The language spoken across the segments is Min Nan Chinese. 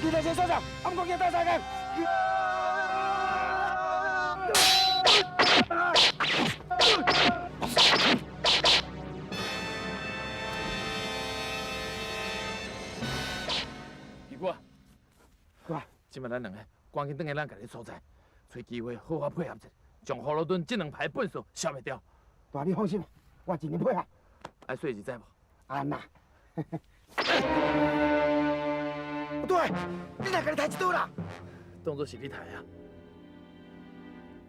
你来先所长，啊，毋过叫斗相共。二姑啊，哥，这摆咱两个赶紧转去咱家己所在，揣机会好好配合一下，将葫芦墩这两排笨手消灭掉。大你放心，我尽力配合。爱说是知无？安那。不对，你哪家己抬一刀啦？当作是你抬啊！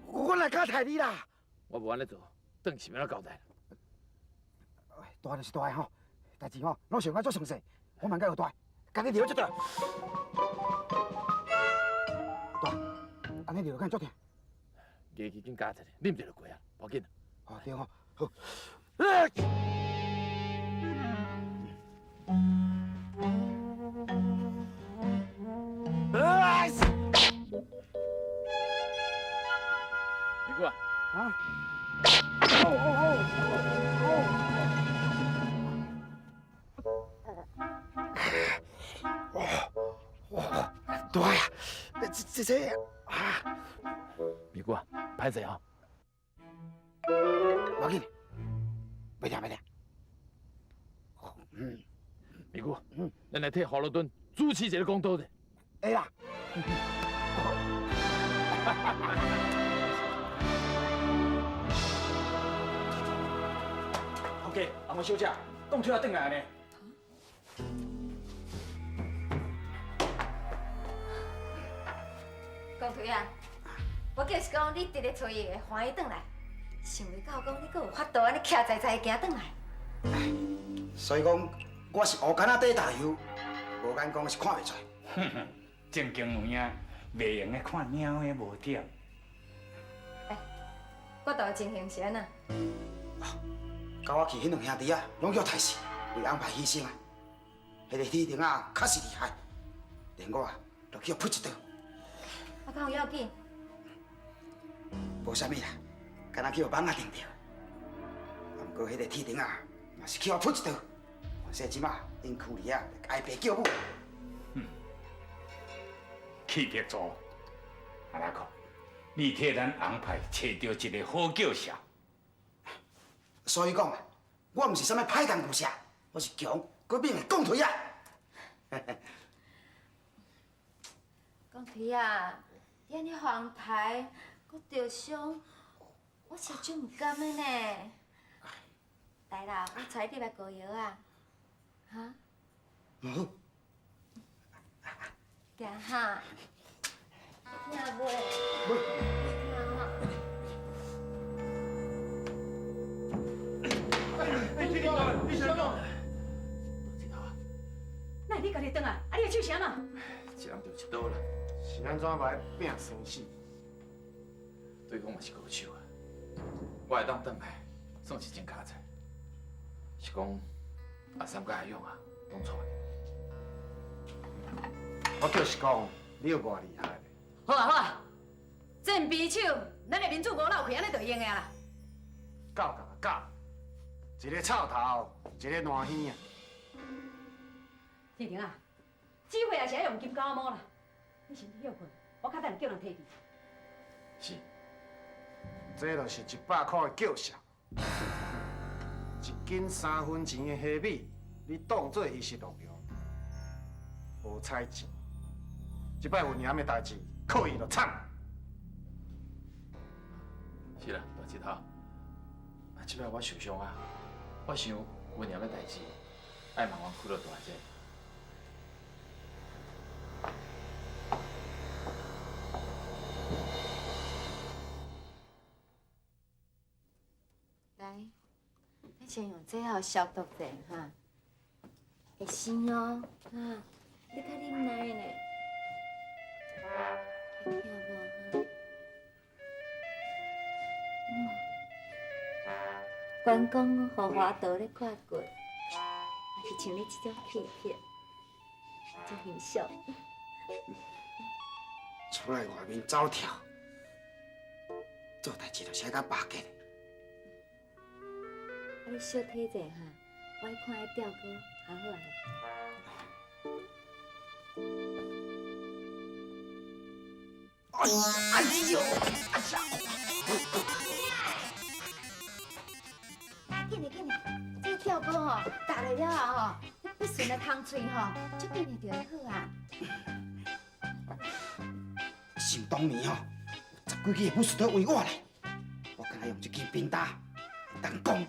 我哪敢抬你啦？我无按呢做，转去是欲按怎交代？大就是大吼，代志吼拢想甲足详细，我嘛该有大，家己留就对。大，按呢留敢足疼？牙齿紧咬一下，啉一下就过啊，无要紧。哦，对吼，好。二姑啊！啊！哦哦哦哦！哇哇！大呀，这啊！二姑啊，歹势哦。无要紧，袂疼袂疼。嗯，二姑，咱来替葫芦墩主持一个公道者。会啦。头家，红毛小姐，贡推仔转来呢。贡推啊，我就是讲你伫咧揣伊会欢喜转来，想袂到讲你阁有法度按呢徛在在行转来。所以讲，我是乌竿仔底豆油，无眼光是看袂出来。哼哼，正经有影，袂用得看猫的无点。哎，我道的情形是按怎？佮我去彼两兄弟啊，拢叫刣死，为翁派牺牲啊。彼个铁钉仔确实厉害，连我啊，都去予噗一刀。啊，敢有要紧？无啥物啦，敢若去予蠓仔叮著。啊，毋过彼个铁钉仔嘛是去予噗一刀。反正这马𪜶躯里啊，挨爸叫母。哼，气魄足，阿拉克，你替咱红派揣著一个好叫声。所以讲啊，我毋是啥物歹工具侠，我是强阁猛的贡推仔。贡推仔，你按呢予人刣，阁著伤，我是足毋甘的呢。来啦，我带你来膏药啊，哈？好。行哈。听无？无。哎，你你啥讲？哪会你家己转来？啊，你的手啥嘛？一人就一刀啦。是按怎来拼生死？对方嘛是高手啊，我会当转来，算是真佳哉。是讲阿三佮阿勇啊，拢错。我就是讲，你有偌厉害。好啊好啊，战匕首，咱的面子无落去，按呢就会用的啦。教教教，一个臭头，一个烂耳啊。天婷啊，指挥也是爱用金胶毛啦。你先去歇睏，我较等叫人提去。是。这就是100块的叫声，一斤3分钱的虾米，你当作伊是落粮，无彩钱。这摆运盐的代志，靠伊就惨。是啦，大舌头。啊，这摆我受伤啊，我想运盐的代志，爱麻烦苦乐大姐。来，你先用这号消毒者哈，会生哦，哈，你较忍耐呢，会疼无哈？关公予华佗咧割骨，也是像你这种气魄，这形象。出来外面走跳，做代志就是爱较巴结。啊，你小体者哈，我爱看彼吊钩，好好啊。哎呦！哎呀！紧嘞紧嘞，这个吊钩吼，打落了后吼，你笔顺的空喙吼，足紧的就会好啊。想当年吼，有十几支的武士刀为我咧，我敢若用这支兵刀，会当攻，嘛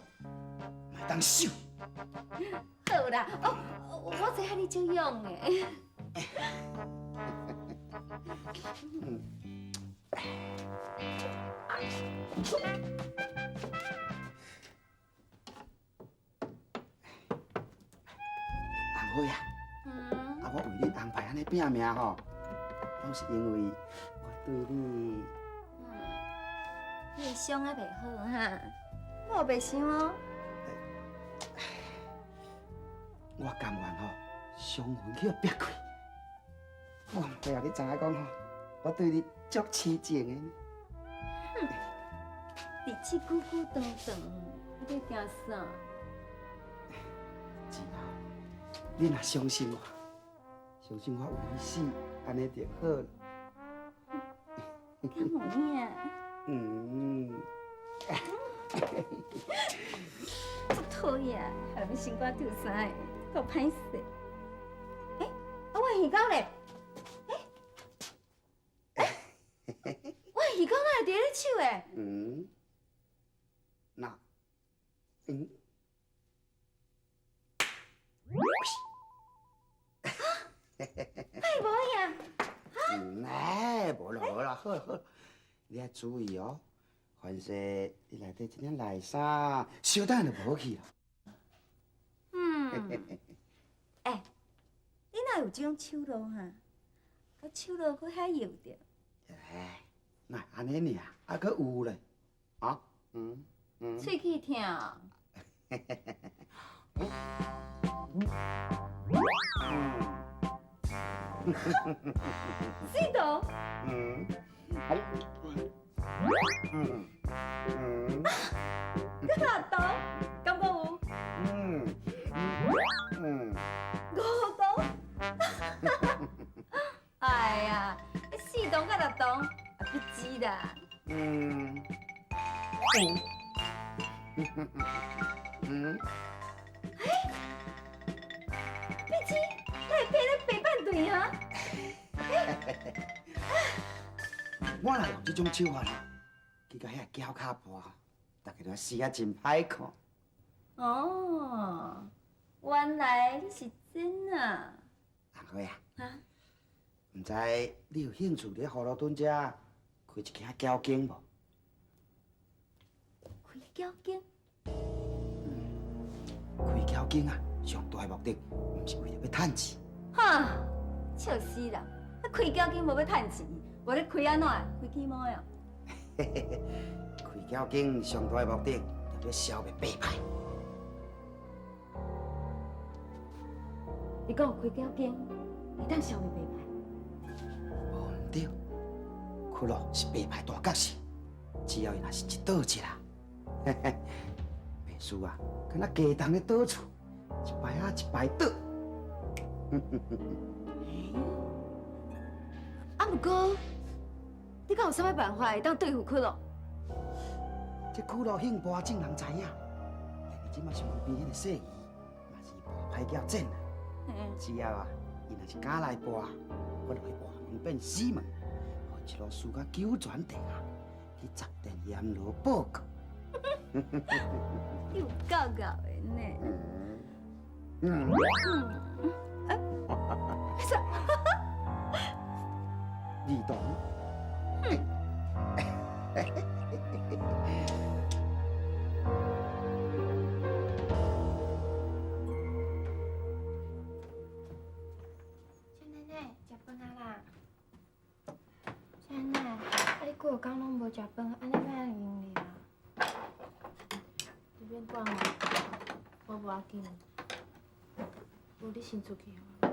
会当守。好啦，哦，我知影你足勇的。红花啊，啊，我为你安排按呢拼命吼，拢是因为我对你。你的伤还袂好哈，我袂伤哦。我甘愿吼，伤痕去予劈开。我毋会予你知影讲吼，我对你足痴情的。哼，日子久久长长，你欲惊啥？只要你若相信我，相信我为你死，按呢就好了。敢有影？嗯。足讨厌，害阮心肝跳三下，够歹势。欸，啊，我的鱼钩咧？欸，我的鱼钩哪会伫你手的？嗯。那，嗯。哎，无影。嗯，哎，无啦无啦，好啦好啦，你爱注意哦。凡势你内底这领内衫，小等就无去啦。嗯。欸，你哪有这种手路哈？佮手路阁遐幼著。哎，哪会按呢尔？啊，阁有咧？啊？嗯嗯。喙齿疼。四度。嗯。嗯嗯。阁六度，敢阁有？嗯嗯。五度。哎呀，四度佮六度也不止啦。嗯。嗯。哎，碧芝，哪会爬咧白板队啊？我若用这种手法，去共遐搅跤盘，大家都死啊真歹看。哦，原来你是真啊！红花啊，毋知你有兴趣伫葫芦墩遮开一间搅间无？开搅间？嗯，开搅间啊，上大的目的，毋是为著欲趁钱。哈，笑死人！啊，开搅间无欲趁钱，无咧开按怎？开起毛哦。开搅间上大的目的，就欲消灭白牌。你讲开搅间会当消灭白牌？无毋对，骷髅是白牌大角色，只要伊若是一倒一啦，嘿嘿，白事啊，敢若鸡动咧倒厝，一摆仔一摆倒。啊，毋过，你敢有啥物办法会当对付骷髅？这骷髅兴跋众人知影，但伊这马身躯边彼个细鱼，嘛是跋歹叫战啊。只要啊，伊若是敢来跋，我就会活门变死门，予一路输到九泉地下，去十殿阎罗报告。你有够𠢕的呢。嗯。嗯。啥？二同。陈奶奶，食饭啊啦！陈奶奶，啊你几工拢无食饭，按呢欲按怎用哩啊？你免管我，我无要紧。无你先出去好。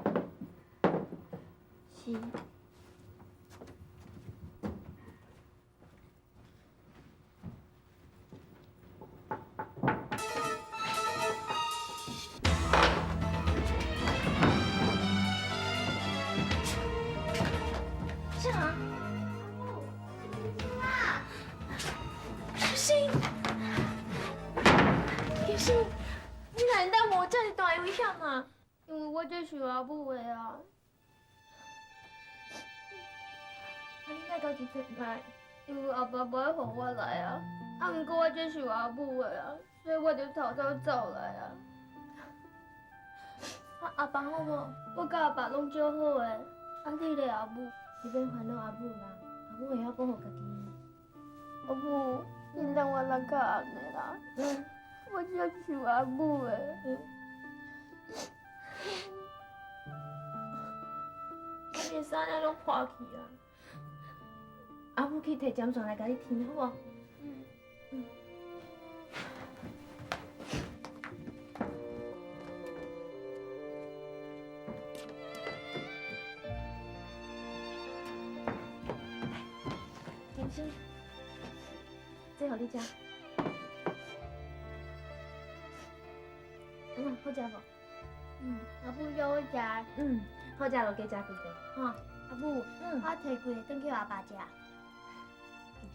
是。志航，阿母，我足想阿母的啊。啊，你莫到一切来，因为阿爸无爱予我来啊。啊，毋过我足想阿母的啊，所以我就偷偷走来啊。啊，阿爸好无？我佮阿爸拢足好的。啊，你咧阿母？你免烦恼阿母啦，阿母会晓保护家己的。阿母，你让我来较红的啦，我足想阿母的。我的衫仔拢破去啊！阿母去提针线来共你添，好无？嗯嗯。金星，这予你食。嗯，好食无？嗯，阿母叫我食。嗯，好食就加食几块，吼。阿母，我提几个转去予阿爸食。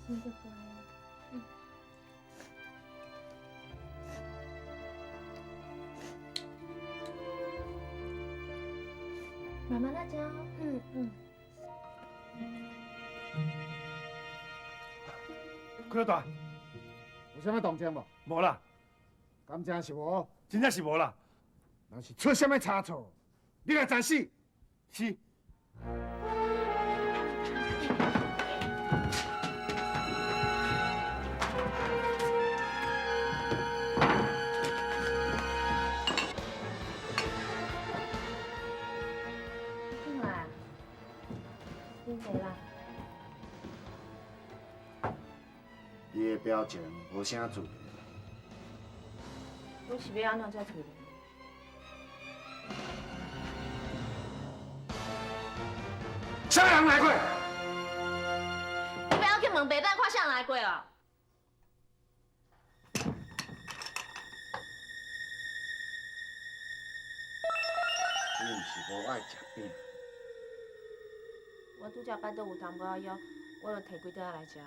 金星足乖。嗯。慢慢仔食哦。嗯嗯。柯老大，有啥物动静无？无啦。敢真是无？真正是无啦。若是出啥物差错，你来知死。是。进来，啉茶啦。你的表情无啥自然。我是欲按怎才自然？啥人来过？你不要去问白板，看啥人来过哦。你毋是无爱食饼？我拄则腹肚有淡薄仔枵，我就提几袋仔来食。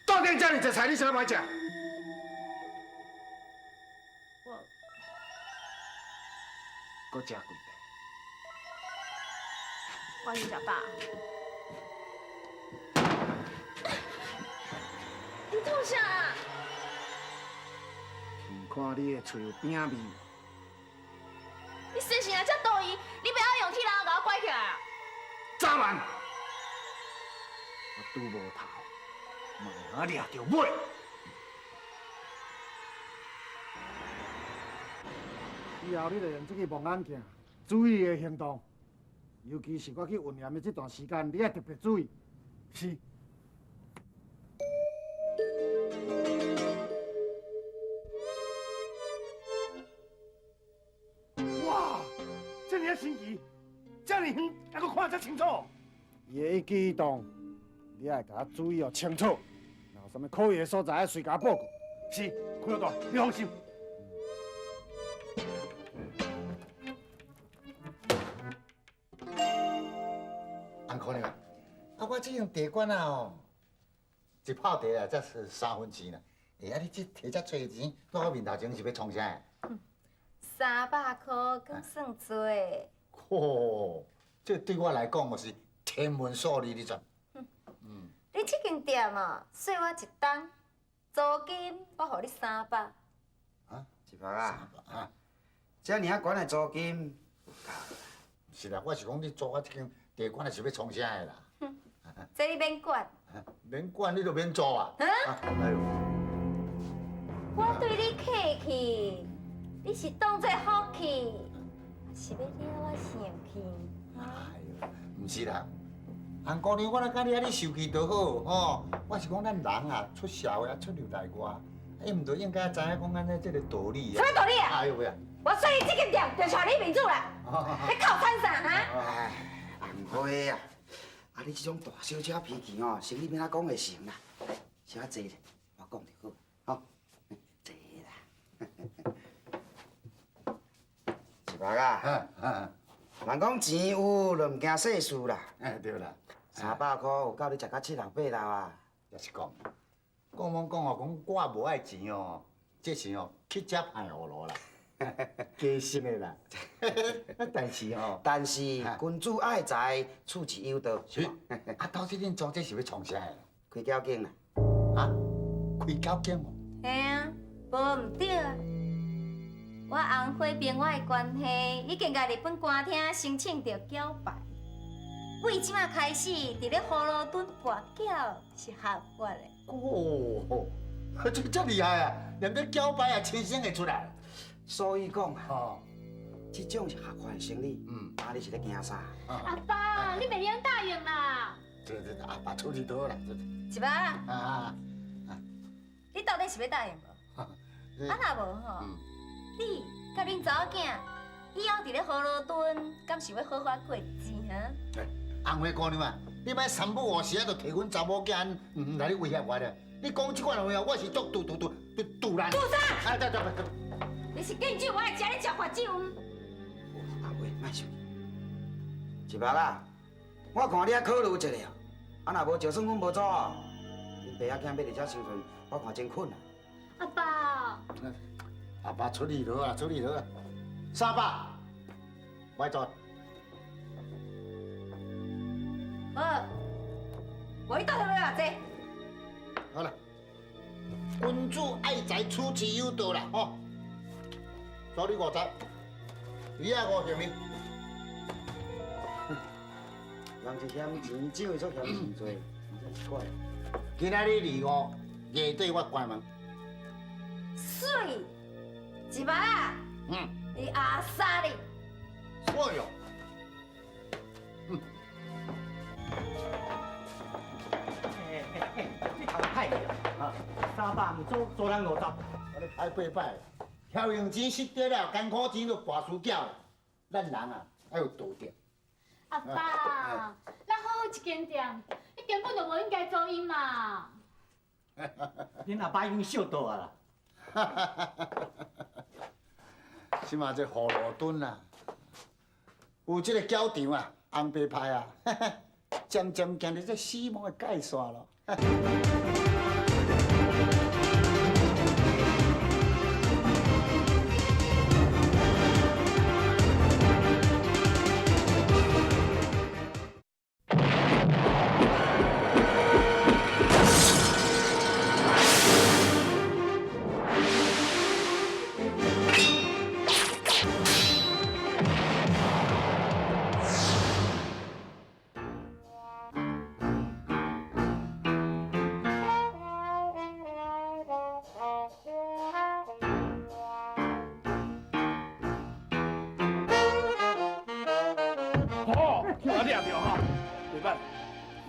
到底遮尔济菜，你啥物爱食？我。阁食几块？我先食饱。你创啥啊？闻看你的喙有饼味。你身形若遮大伊，你袂晓用铁篮共我拐起来啊？早晚，我拄无头，嘛会晓掠著尾。以后你就用这个望远镜注意伊的行动，尤其是我去运盐的这段时间，你爱特别注意。是。哇，这尔神奇，这尔远，还阁看这清楚。伊的一举一动，你爱共我注意予清楚。若有啥物可疑的所在，爱随共我报告。是，柯老大，你放心。安姑娘啊，我这间茶馆啊吼，一泡茶啊才是3分钱啦。欸，啊你这提遮济钱，在我面头前是欲创啥？ 300箍，敢算济？吼，这对我来讲哦是天文数字，你知？嗯。你这间店哦，税我一冬，租金我予你300。啊？一百啊？啊？遮尔啊悬的租金，有够啦。是啦，我是讲你租我这间茶馆是欲创啥的啦？这你免管。免管你就免租啊？哎呦！我对你客气，你是当作福气，是欲惹我生气？哎呦，毋是啦，洪姑娘，我若佮你按呢受气就好吼。我是讲咱人啊，出社会啊，出入内外，伊毋就应该知影讲按呢这个道理啊。啥物道理啊？哎呦喂！我说你这间店就娶你面子啦，你靠惨啥哈？哎，红花啊，啊你这种大小姐脾气吼，生意欲按怎讲会成啦？小可坐咧，我讲就好，吼，坐啦。一百啊，人讲钱有就毋惊世事啦。哎，对啦。300箍有够你食到七老八老啊。也是讲，讲讲讲哦，讲我无爱钱哦，这是哦乞食歹葫芦啦。假实的啦。但是吼，但是君子爱财，取之有道，是无？啊，到底恁组这是欲创啥的？开搅间啦。啊？开搅间哦？嘿啊，无毋对啊。我翁火兵我的关系，已经共日本官厅申请著缴牌。为这马开始，伫咧葫芦墩跋筊是合法的。哦，这遮厉害啊！连这搅牌也亲生会出来。所以讲啊，这种是合法的生意。啊，你是咧惊啥？阿爸，你袂用答应啦。这阿爸处理好啦。一百啊，你到底是欲答应无？啊，若无吼，你佮恁查某囝以后伫咧葫芦墩，敢是欲好好过日哈？红花姑娘啊，你莫三不五时啊，就提阮查某囝来咧威胁我咧。你讲这款话啊，我是足拄拄拄拄拄烂。拄啥？啊，对对对。你是敬酒，我会食你食罚酒。阿伟，莫生气。一百啊，我看你爱考虑一下啊，若无就算阮无做，恁爸仔囝欲伫遮生存，我看真困难。阿爸。阿爸处理好啊，处理好啊。300，我做。好，我你到底欲偌济？好啦，君子爱财，取之有道啦，吼。收你50，你也5行哩。人一嫌钱少，会做嫌钱多，真是怪。今仔日25，夜底我关门。媠，一万啊！你阿三哩？哎哟。你头歹去啊！300毋租租咱50，我咧歹八摆，晓用钱失得了，艰苦钱就跋输搅。咱人啊，爱有道德。阿爸，咱好好一间店，你根本就无应该租伊嘛。恁阿爸已经烧倒啊啦。这马这葫芦墩啊，有这个搅场啊，红白牌啊，渐渐行入这死亡的界线咯。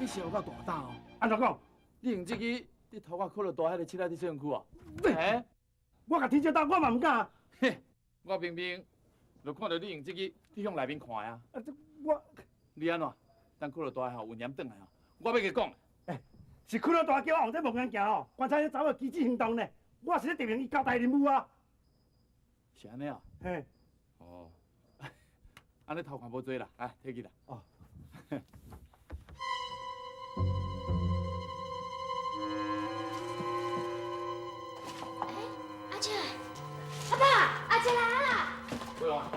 你是有够大胆哦！按怎讲？你用这支，你头壳磕到大彼个七仔伫身躯哦？欸，我共天照打，我嘛毋敢。嘿，我明明就看到你用这支，你向内面看啊。啊，这我，你按怎？等骷髅大吼，温严转来吼，我欲共伊讲。欸，是骷髅大叫我用这望远镜吼，观察彼查某机智行动呢。我是咧执行伊交代任务啊。是按呢啊？嘿。哦，按呢偷看无济啦，来，提去啦。哦。阿姐，阿爸，阿姐来啊！不用啊，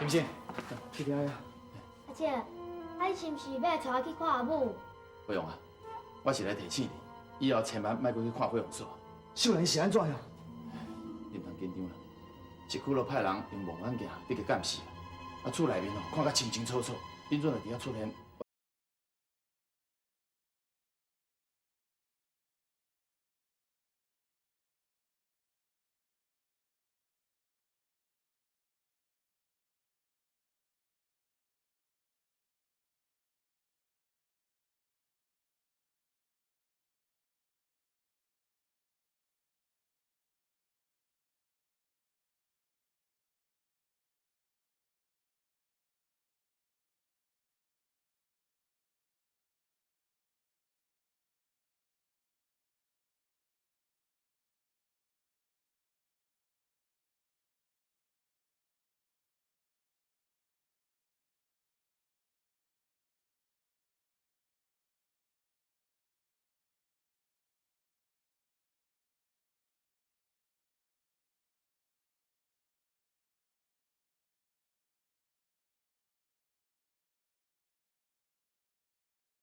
林先，去听啊。阿姐，啊你是毋是欲来带我去看阿母？不用啊，我是来提醒你，以后千万莫阁去看火红所。秀兰是按怎样？你毋通紧张啦，是骷髅派人用望远镜伫个监视，啊厝内面哦看甲清清楚楚，恁怎会伫遐出现？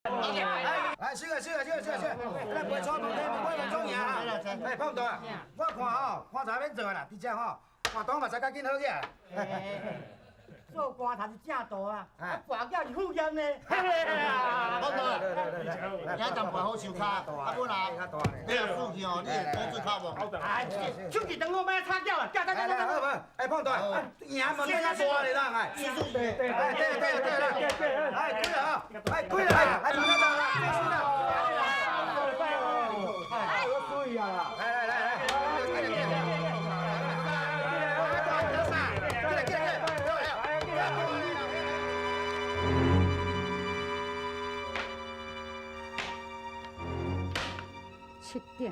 来，小个，小个，小个，小个，小个，咱袂错，无袂袂总赢啊！哎，胖大，我看吼，棺材免做啦，直接吼，活动嘛使较紧好起来。做棺材是正道啊，啊跋筊是副业呢。胖大，今站跋好收跤，啊不啦，你若输去哦，你会倒水跤无？哎，手机等我莫插筊啊，筊来来，好无？哎，胖大，赢嘛免遐大咧啦，哎。对对对对对，哎，开了啊，哎，开了，哎，马上到了，结束了。哎，水啊！来来来来。7点，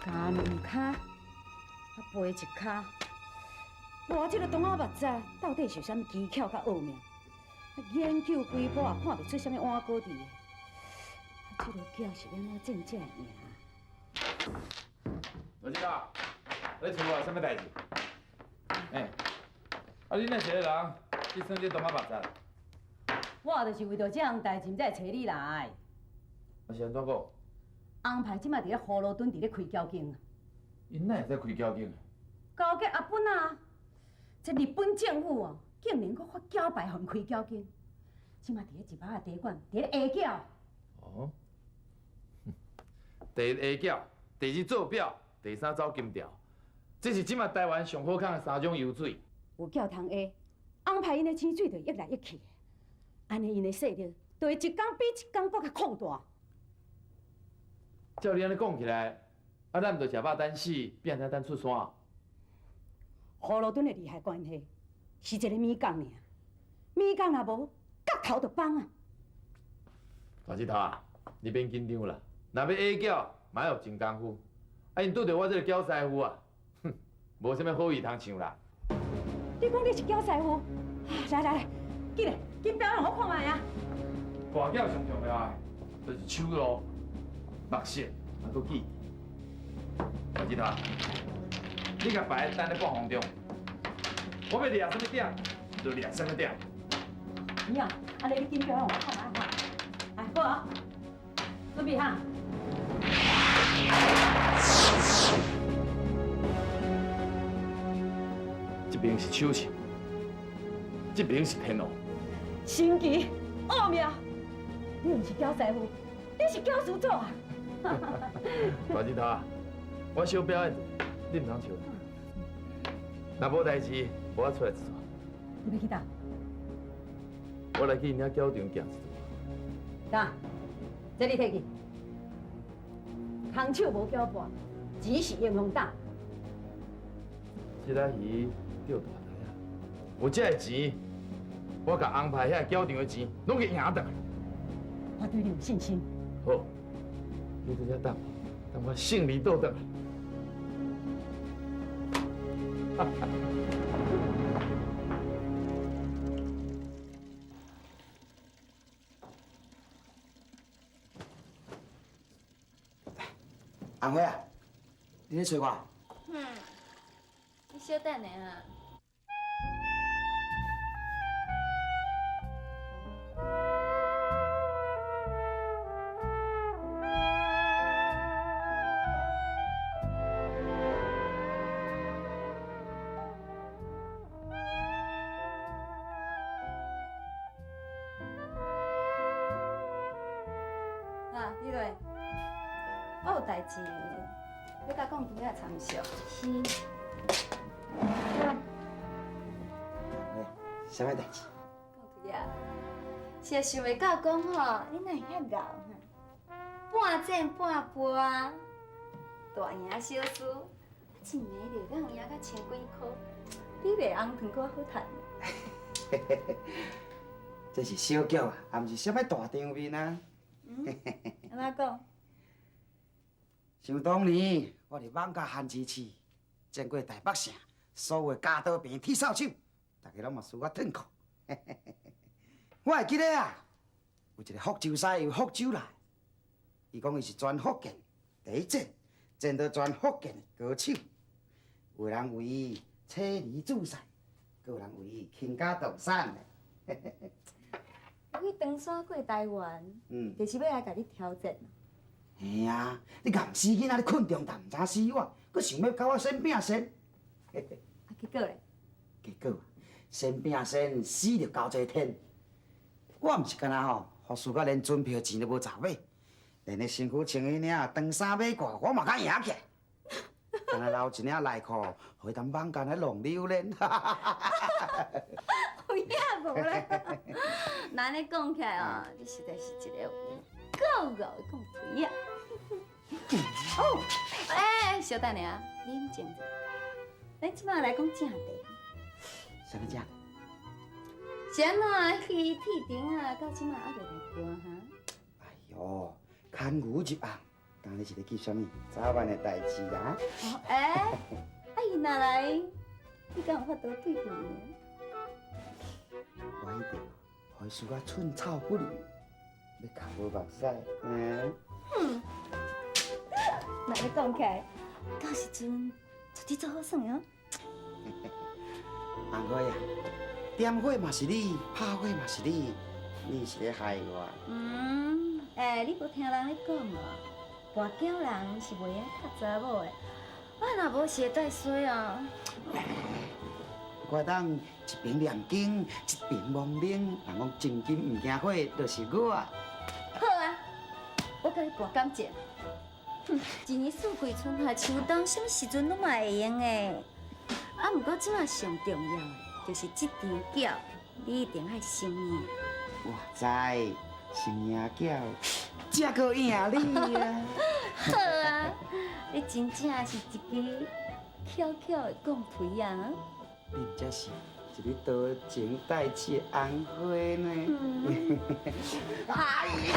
咬两跤，啊飞一跤，哇！这个东仔目仔到底是有啥物技巧佮奥妙？研究几摆也看袂出啥物碗糕伫的，啊，这个饺是欲按怎战才会赢？罗志达，你厝有啥物代志？欸，啊，你哪一个人去耍这东仔目仔？我就是为著这项代志，才会找你来。啊，是按怎讲？红派这摆伫咧葫芦墩伫咧开交警。𪜶哪会使开交警？勾结阿本啊！这日本政府哦，竟然阁发缴牌予𪜶开交警。这摆伫咧一摆仔茶馆，伫咧下饺。哦。第一下饺，第二做表，第三走金条，这是这摆台湾上好康的三种油水。有饺通下，红派𪜶的钱水就溢来溢去，按呢𪜶的势力就会一工比一工阁较扩大。照你按呢讲起来，啊，咱毋就食饱等死，变怎等出山？葫芦墩的利害关系是一个米工尔，米工若无，角头就崩啊！大舌头啊，你免紧张啦，若欲下饺，嘛爱有真功夫。啊，𪜶拄著我这个饺师傅啊，哼，无啥物好戏通唱啦。你讲你是饺师傅，来来来，紧来，紧表演予我看觅啊！跋饺上重要的，就是手路。目色，还阁记。大舌头，你共摆等咧半分钟，我欲掠啥物点，就掠啥物点。你啊，按呢你紧表演，我看觅看。来，好啊，准备哈。这边是手势，这边是天龙。神奇奥妙，你毋是饺师傅，你是饺师祖啊！大舌头啊，我小表演，你毋通笑。若无代志，我出来一撮。你欲去佗？我来去𪜶遐饺场行一撮。呾，这你提去。空手无饺盘，钱是英雄胆。这只鱼钓大只啊，有这个钱，我共红派遐饺场的钱拢给赢转来。我对你有信心。好。你伫遮等我，等我胜利倒转来。红花啊，你咧揣我？嗯，你小等下哈。啊，李瑞，我有代志，欲佮讲几仔参详。是。啥物代志？讲对啊，是想袂到讲吼，你哪会遐𠢕哈？半战半跋，大赢小输，一暝就会当赢到千几箍，比卖红糖阁好趁。这是小饺啊，也毋是啥物大场面啊。按怎讲？想当年，我伫艋舺番薯市，战过台北城，所有的铰刀柄、铁扫帚，大家拢嘛输我褪裤。我会记得啊，有一个福州师由福州来，伊讲伊是全福建第一战，战到全福建的高手。有人为伊妻离子散，阁有人为伊倾家荡产。去唐山过台湾，就是欲来共你挑战。嘿啊，你含死囡仔咧困中昼，毋知死我，阁想欲共我先拼先。啊，结果咧？结果先拼先，死就交齐天。我毋是干焦吼，予输甲连船票钱都无赚买，连咧身躯穿彼领长衫马褂，我嘛敢赢起来。干焦留一领内裤，予伊当蠓间咧弄榴莲。有影无咧？那按呢讲起来哦，你实在是一个有够敖的讲腿啊！哦，欸，小等下啊，冷静者，咱这摆来讲正题。啥物正？是按怎彼铁钉啊，到这摆犹未来搬哈？哎哟，牵牛入甕，当你是咧记啥物？早晚的代志啊！哦，欸，啊伊若来，你敢有法度对付伊？我一定予伊输甲寸草不留，欲哭无目屎。嗯。哼，那你讲起来，到时阵绝对足好耍哦。红花啊，点火嘛是你，拍火嘛是你，你是咧害我？嗯，欸，你无听人咧讲哦，跋筊人是袂晓拍查某的，我若无是会带衰啊。我当一边念经，一边摸奶，人讲真金毋惊火，就是我。好啊，我共你跋感情。哼，一年四季，春夏秋冬，啥物时阵拢嘛会用的。啊，毋过这摆上重要的，就是这场饺，你一定爱先赢。我知，先赢饺，才阁赢你啊！好啊，你真正是一支巧巧的钢槌啊！你毋才是一个多情带刺的红花呢。哎呦！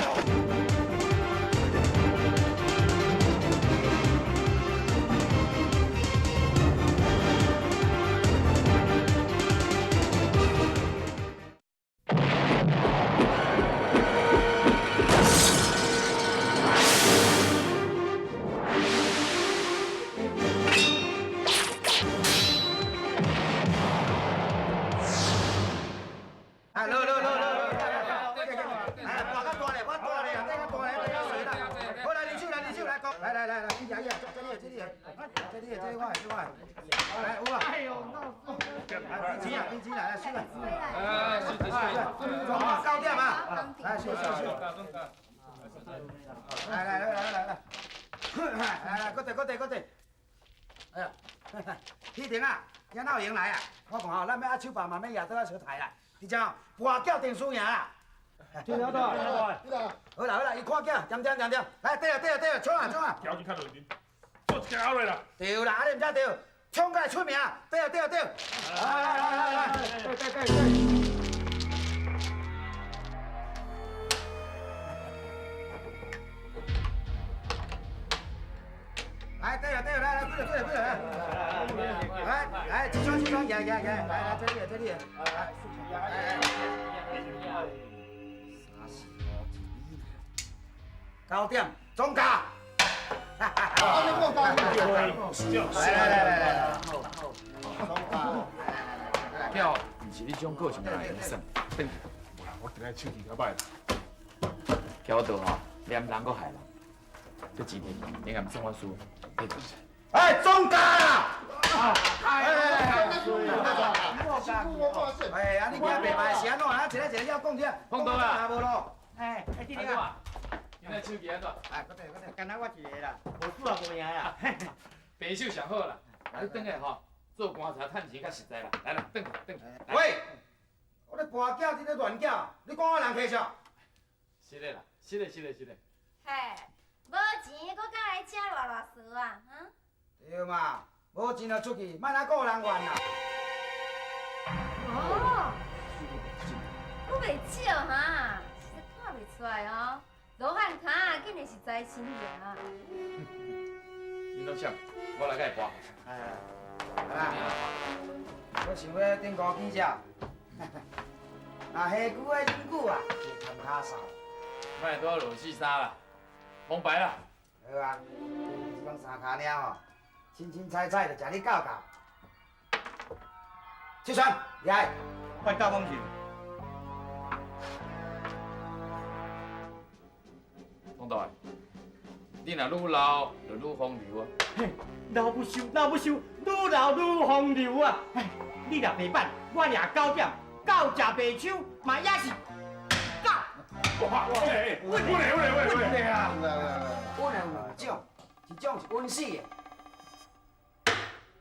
手把慢慢也倒来相抬啦，而且跋筊定输赢啦。对啦对啦，好啦好啦，伊看镜，点点点点，来对啊对啊对啊，冲啊冲啊！条件较认真，做一个后来啦。对啦，按呢毋才对，冲甲会出名，对啊对啊对。来来来来来，对对对对。来对啊对啊，来来，过来过来过来。来来，起床起床，来来来来，这里这里，来来来，3、4、5、1、2，9点，总价。来来来来来，总价。票毋是你这种个性的人会算。无啦，我今日手气较歹。桥道吼，连人阁害人，这钱应该毋算我输。哎，总价啦！哎哎，啊，你今袂卖是按怎啊？一个一个了讲起，讲倒啦，无咯？哎，哎，弟弟啊，今日手气按怎？哎，搁对搁对，敢若我一个啦，无输也无赢啦。平手上好啦，啊，你转去吼，做棺材趁钱较实在啦。来啦，转去转去。喂，我咧跋筊，你咧乱叫，你讲我人客笑？是的啦，是的，是的，是的。嘿，无钱，阁敢来遮偌偌趖啊？哈？对嘛，无钱就出去，莫来顾人怨啦。哦，阁袂少哈，实在看袂出来哦。罗汉跤竟然是财神爷。你拢想，我来共伊跋。哎，来啦，我想欲顶高几只。那下久爱饮久啊，会堪跤瘦。莫拄落四三啦，封牌啦。好啊，这讲三跤尔吼，凊凊彩彩就食你够够。七川，来，快到风去。大，你若愈老就愈风流啊！嘿，老不休，老不休，愈老愈风流啊！哎，你掠白板，我掠九点，狗食白手，嘛也是狗。哇！喂喂喂喂喂啊！阮有两种，一种是稳死的，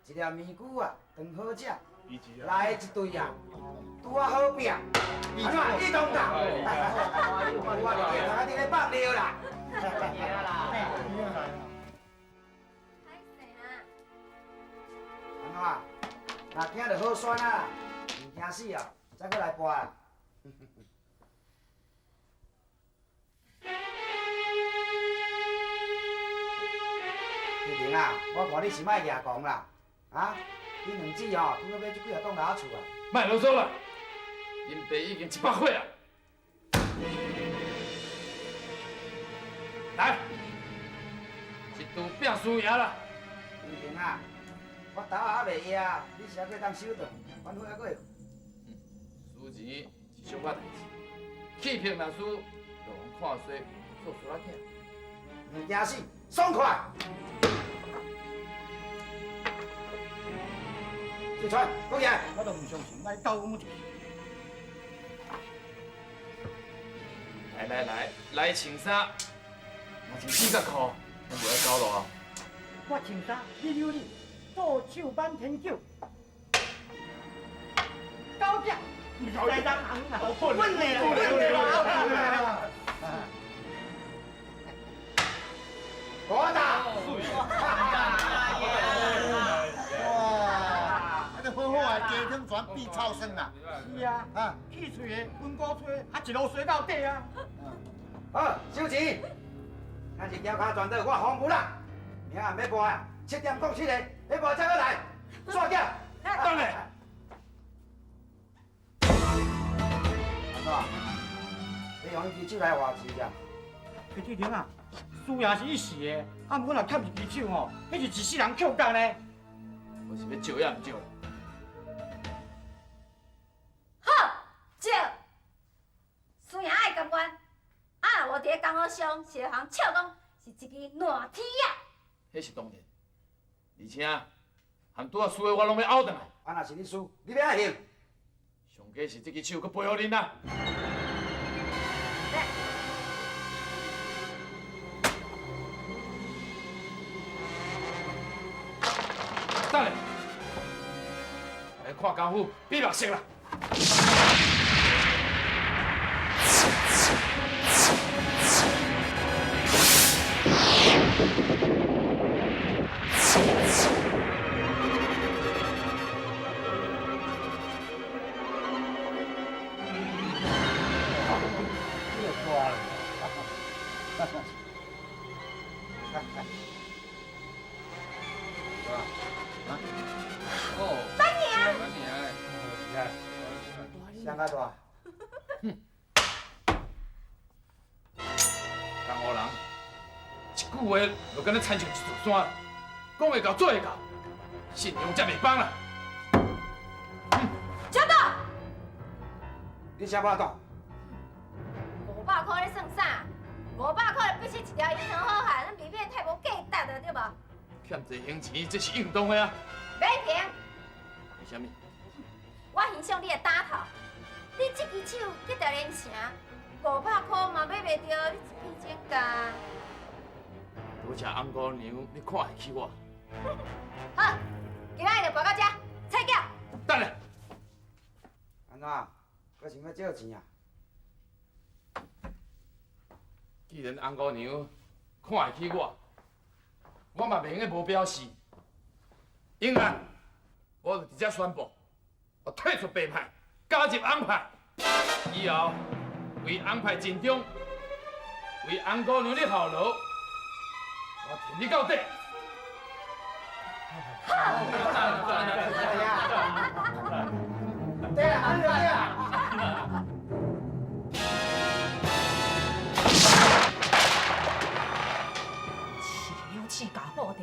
一粒面龟啊，当好食，来一对啊，拄仔好拼，安怎？你当啦？我伫头壳顶咧放尿啦。安怎？若惊就好选啊，毋惊死哦，再阁来搏啊！丽萍啊，我看你是莫举讲啦，啊？你两姊吼，拄好买这几啊栋楼仔厝啊。莫啰嗦啦，恁爸已经100岁啊。来，一赌拼输赢啦。丽萍啊，我头还袂掖，你是还阁当收转，反悔还阁会。输钱是小可代志，气魄若输，就予看衰做输仔囝。毋惊死，爽快！四川，过来。我都毋相信，我斗阮一。来来来，来穿衫，若穿四角裤，拢无爱走路啊。我穿衫，你扭你，左手挽天桥，九点，来人行啦，稳的啦，稳的啦。我打。哇！那个好好的鸡汤全变臭酸啦。是啊，啊，气喙的温锅吹，啊一路衰到底啊。好，收钱。咱是交卡全倒，我防不啦。明仔暗要搏啊，7点07个，要搏再阁来，煞叫。等下。安怎？你用彼支手来换钱啊？柯志玲啊，输赢是一时的，啊，毋过若欠一支手吼，彼是一世人扣角呢。我是欲招也毋招。好，招。输赢爱甘愿，啊，若无伫咧江湖上，是会予人笑讲是一支烂铁仔。彼是当然，而且含拄仔输的我拢欲拗转来。啊，若是你输，你欲按怎还？上佳是这支手阁赔予恁啦。等下，来看功夫，比目色啦。啥较大？江湖人一句话就敢若亲像一座山，讲会到做会到，信用才袂崩啦。小豆，你啥巴肚？500块咧算啥？500块就必须一条英雄好汉，咱未免太无价值了，对无？欠债还钱，这是应当的啊。免停。为啥物？我欣赏你的胆头，你这支手结条连城，500块嘛买袂著你一片井价。多谢翁姑娘，你看会起我。好，今仔日就跋到这，菜鸟。等下。安怎？阁想欲借钱啊？既然翁姑娘看会起我，我嘛袂用得无表示。英啊，我就直接宣布，我退出白派，加入红派。以后为红派尽忠，为翁姑娘的效劳，我挺你到底。对啊，对啊。饲鸟鼠咬布袋，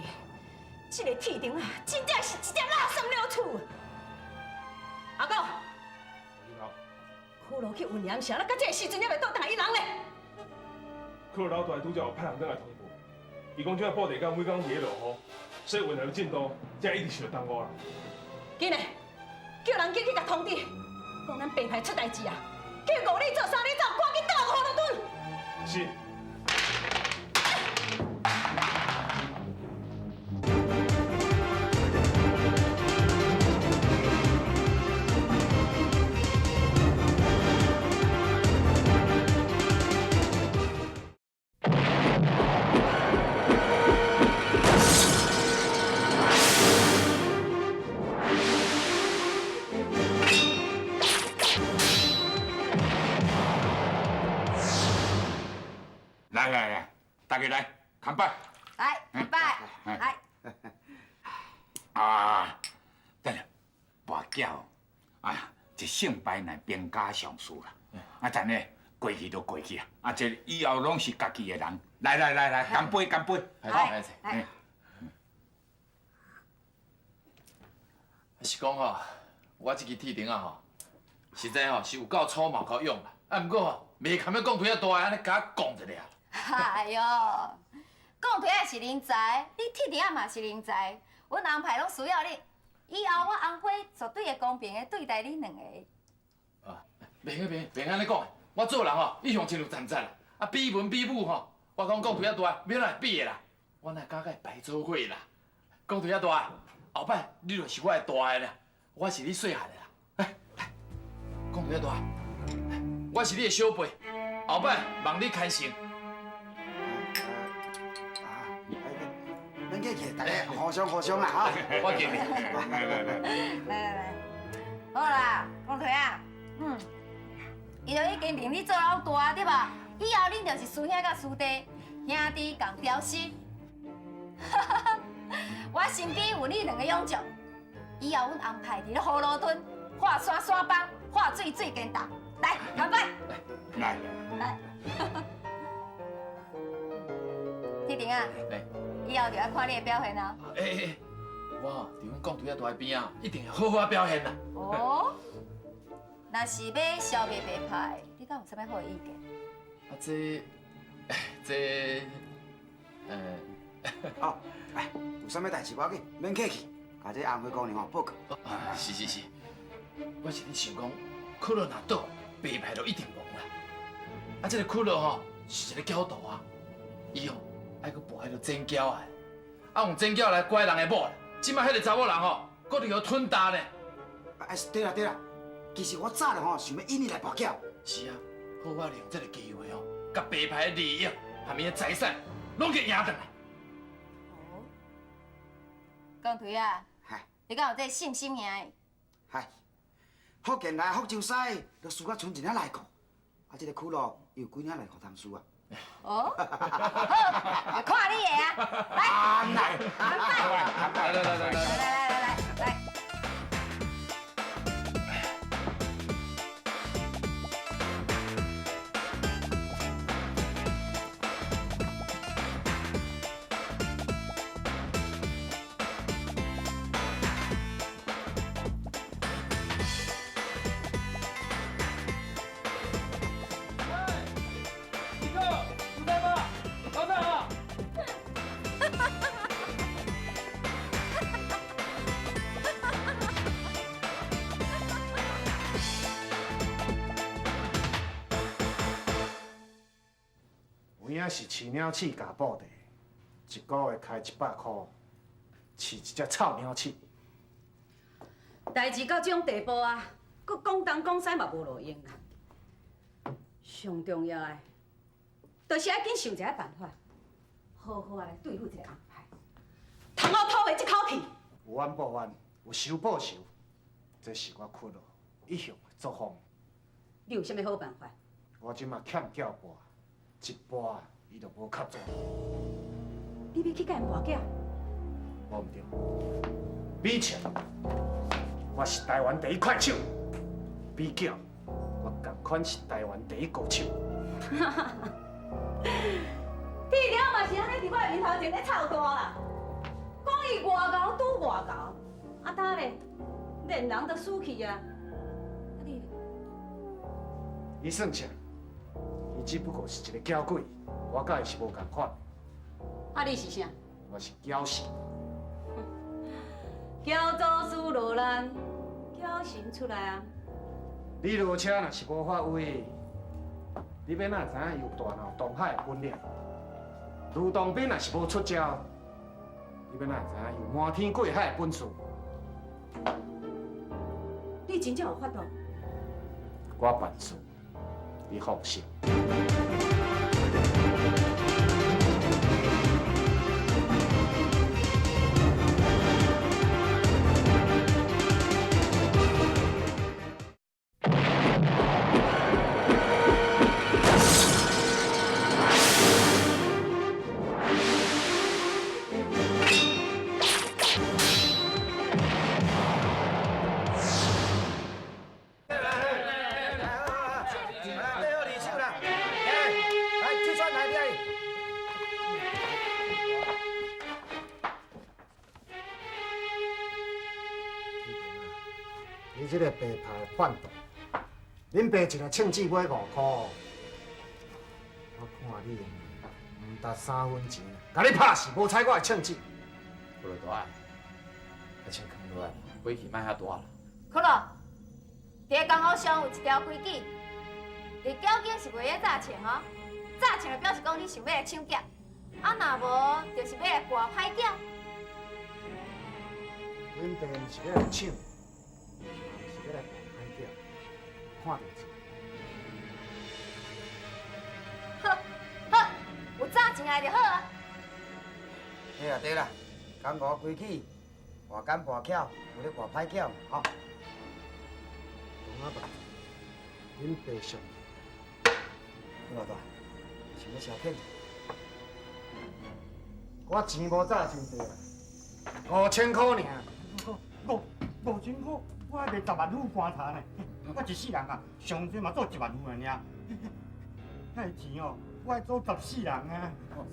这个铁钉啊，真正是一粒垃圾鸟鼠。阿公，苦路去云岩城，咱到这个时阵还袂倒转来伊人咧。骷髏老大拄才有派人转来通报，伊讲这布袋港每工伫咧落雨，所以运来的进度才一直受耽误啦。紧嘞，叫人紧去共通知，讲咱白派出代志啊！叫五里做三里走，赶紧倒来葫芦墩。是。来来来，大家来，干杯！来，干杯！来。啊，等下，跋筊，哎呀，这胜败乃兵家常事啦。啊，但呢，过去就过去啊。啊，这以后拢是家己的人。来来来来，干杯干杯！来来。是讲吼，我这支铁钉仔吼，实在吼是有够粗嘛，有够勇啦。啊，毋过吼，袂堪要讲推仔大，按呢共我讲一下。哎哟，讲推仔是人才，你铁钉仔嘛是人才，阮红派拢需要你。以后我红花绝对会公平的对待恁两个。啊，袂袂袂按呢讲，我做人吼一向真有担责啦。啊，比文比武吼，我讲讲推仔大，免来比的啦。我哪敢佮伊排做伙啦？讲推仔大，后摆你就是我的大的啦，我是你细汉的啦。来来，讲推仔大，我是你的小辈，后摆望你牵成。免客气，大家互相互相啦，哈。我敬你。来来来。来来来，好啦，讲腿啊，伊就已经认你做老大对吧？以后恁就是师兄佮师弟，兄弟共调心。我身边有你两个勇将，以后阮安排伫咧葫芦墩，画山山帮，画水水坚大。来，干杯！来来。铁钉啊！以后就要看你的表现啊！欸欸，我伫阮讲推仔大边仔，一定会好好表现啦。哦，若是欲消灭白派，你敢有啥物好的意见？啊，这，哦，哎，有啥物代志无要紧，免客气，共这红花姑娘吼报告。是是是，我是咧想讲，骷髏若倒，白派就一定亡啦。啊，这个骷髏吼是一个狡徒啊，伊吼。爱阁跋彼个剪胶啊，啊用剪胶来拐人的某，这摆彼个查某人吼，阁伫予吞担呢。哎，对啦对啦，其实我早就吼想欲引伊来跋筊。是啊，好我利用这个机会吼，共白派的利益和伊的财产，拢给赢转来。哦，讲推啊，你敢有这信心赢的？嗨，福建来福州西，就输甲賰一领内裤，啊，这个骷髏有几领内裤通输啊？哦，好，就看你的啊！来，来，来来来来来来来来来。有影是饲鸟鼠共布袋，一个月开100箍，饲一只臭鸟鼠。代志到这种地步啊，阁讲东讲西嘛无路用啦。上重要的，就是爱紧想一个办法，好好来对付这个红派，通好讨回这口气。有冤报冤，有仇报仇，这是我骷髏一向的作风。你有啥物好办法？我这马欠叫跋。一跋，伊就无较做。你欲去共𪜶跋筊？无毋对，比枪，我是台湾第一快手；比筊，我仝款是台湾第一高手。铁条嘛是按呢伫我面头前咧臭大啦，讲伊外敖拄外敖，啊当咧，连人都输去啊！啊你咧？伊算啥？伊只不过是一个搅鬼，我佮伊是无仝款。啊，你是啥？我是搅神。搅祖师落难，搅神出来啊！你落车若是无发威，你欲哪会知影游大闹东海的本领？卢洞宾若是无出招，你欲哪会知影游瞒天过海的本事？你真正有法度？我办事，你放心。你这个白牌叛徒，恁爸一个秤子买5箍，我看你毋值3分钱，共你拍死，无睬我的秤子。骷髅大，啊，先囥落来，火气莫遐大啦。骷髅，伫个江湖上有一条规矩，伫交警是袂使诈秤哦，诈秤就表示讲你想欲来抢劫，啊若无就是欲来跋歹囝。恁爸毋是欲来抢。欲来跋歹囝，看著钱。好，好，有诈钱来就好啊。对啦对啦，江湖规矩，跋奸跋巧，有咧跋歹囝嘛，吼。王阿爸，恁爸上。老大，想欲消遣？我钱无诈真济啦，5000箍尔。5000箍。我爱卖10万副棺材呢，我一世人啊，上济嘛做1万副尔。遐个钱哦，我爱做14人啊。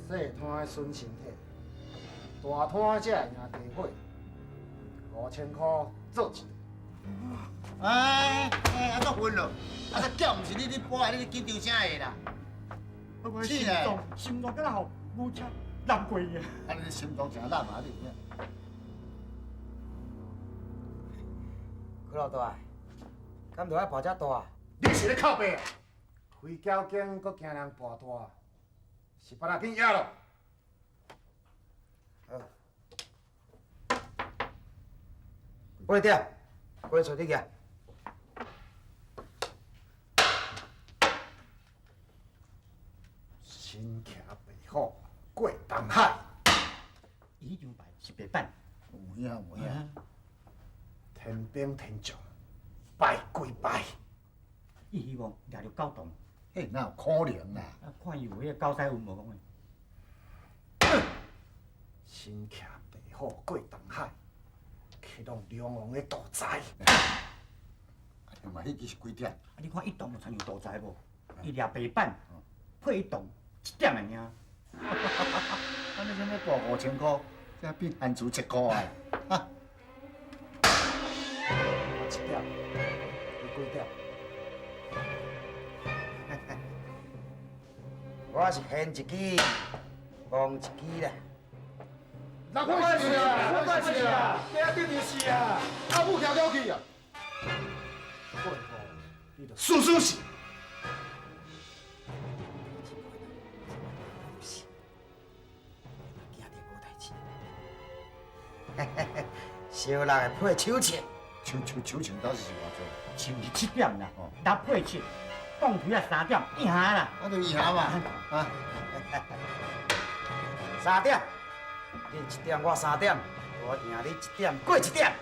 细摊的损身体，大摊才会赢地火。5000箍做一个。哎哎，啊，煞昏咯！啊，这轿毋是你咧跋，你咧紧张啥个啦？我心脏心脏敢若予牛车揽过去啊！啊，你心脏诚烂啊，你有影？许老大，敢著爱跋遮大？你是咧哭爸啊？开交警，阁惊人跋大，是别人紧压咯。好，过来点，过来找你去。身骑白虎过东海，伊张牌是白板。有影有影。天兵天将，拜鬼拜。伊希望掠著狗洞。彼哪有可能啦？啊，看伊有彼个狗屎运无讲的。身骑白虎过东海，去弄梁王的大财。啊，另外彼支是几点？啊，你看伊动就亲像大财无？伊掠白板，配伊动一点尔。啊，你啥物跋5000箍，这变番薯7箍啊！哈。我1点，你几点？我是现一支，忘一支啦。六块钱啊！六块钱啊！爹对就是啊！阿母翘翘去啊！过雨，你就输输死。惊著无代志。小六会配手枪。手枪到底是偌济？枪是7点啦，6配7，讲开啊3点，赢啦。我就赢嘛，啊。3点，你1点，我3点，我赢你1点，过1点，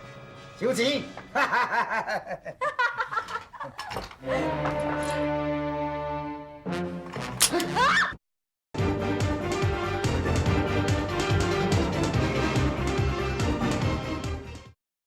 收钱。哈哈哈哈哈哈！